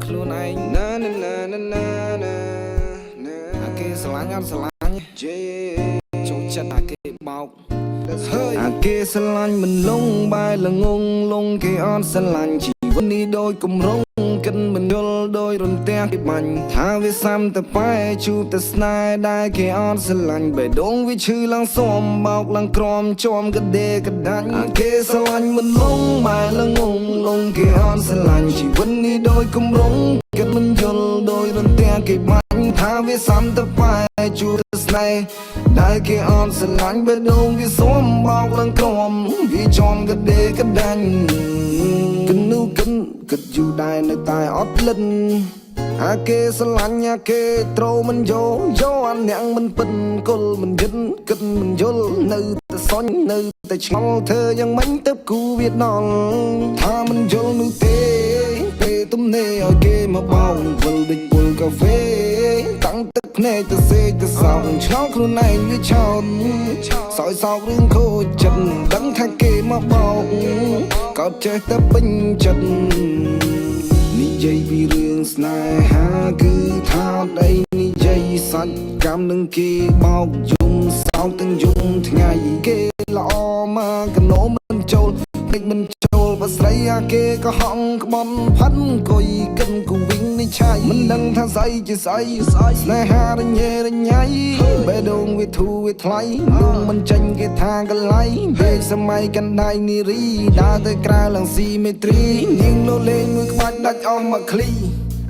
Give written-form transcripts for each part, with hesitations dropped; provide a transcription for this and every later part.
ខ្លួនឯងណាណាណាណាណាណាណាអាគេស្រឡាញ់អត់ស្រឡាញ់ចូលចិត្តអាគេបោកហើយអាគេស្រឡាញ់មិនលងបែល្ងងលងគេអត់ស្រឡាញ់ជីវិតនេះដោយគម្រងកិនមិនយល់ដោយរន្ទះគេបាញ់ថាវាសាំតែប៉ែជួបតែស្នេហ៍ដែលគេអត់ស្រឡាញ់បេះដូងវាឈឺឡើងសមបោកឡើងក្រមជាំកដេកដាញ់អាគេស្រឡាញ់មិនលងបែល្ងងលងគេអត់ស្រឡាញ់ជីវិតនេះដោយគម្រងកិនមិនយល់ដោយរន្ទះគេបាញ់ថាវាសាំតែប៉ែជួបតែស្នេហ៍ដែលគេអត់ស្រឡាញ់បេះដូងវាសមបោកឡើងក្រមវាចំកដេកដាញ់គនូកិនគិតយូរដែរនៅតែអត់លិនអាគេស្រឡាញ់អាគេត្រូមិនយកយកអាអ្នកមិនពិនគុលមិនយិនគិតមិនយល់នៅតែសុញនៅតែឆ្ងល់ធ្វើយ៉ាងម៉េចទៅគូវាដល់ថាមិនយល់នោះទេពេលទំនេរឲ្យគេមកបោកវិលដូចពុលកាហ្វេតាំងទឹកភ្នែកទៅសេកទៅសោកឆ្ងល់ខ្លួនឯងវាឆោនសោយសោករឿងខូចចិត្តដឹងថាគេមកបោកក៏ចេះតែពេញចិត្ត និយាយពីរឿងស្នេហាគឺថាអត់អីនិយាយសាច់កម្មនឹងគេបោកយំសោកទាំងយំថ្ងៃគេល្អមកកណោមិនចូលភ្លេចមិនចូលបើស្រីអាគេក៏ហងក្បំផិនគុយកិនគូវិញនេះឆៃមិនដឹងថាស្អីជាស្អីស្អីស្នេហារញ៉េរញ៉ៃបេះដូងវាធូរវាថ្លៃលងមិនចេញគេថាកលៃពេកសម័យកណ្ដាយនារីដើរទៅក្រៅឡើងស៊ីមេត្រីនាងលោលេងមួយក្បាច់ដាច់អស់មកឃ្លី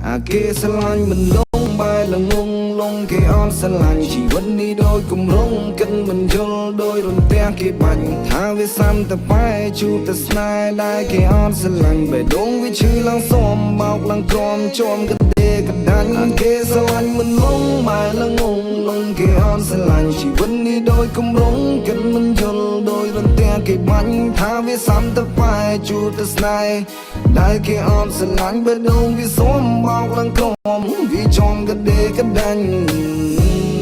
អាគេស្រឡាញ់មិនលងបែល្ងងលងគេអត់ស្រឡាញ់ជីវិតនេះដោយគម្រងគិនមិនយល់ដោយរន្ទះគេបាញ់ថាវាសាំតែប៉ែជួបតែស្នេហ៍ដែលគេអត់ស្រឡាញ់បេះដូងវាឈឺឡើងសមបោកឡើងក្រមជាំកដេកដាញ់គេស្រឡាញ់មិនលងបែល្ងងលងគេអត់ស្រឡាញ់ជីវិតនេះដោយគម្រងគិនមិនយល់ដោយរន្ទះគេបាញ់ថាវាសាំតែប៉ែជួបតែស្នេហ៍ដែលគេអត់ស្រឡាញ់បេះដូងវាសមបោកឡើងក្រមវាចំកដេកដាញ់។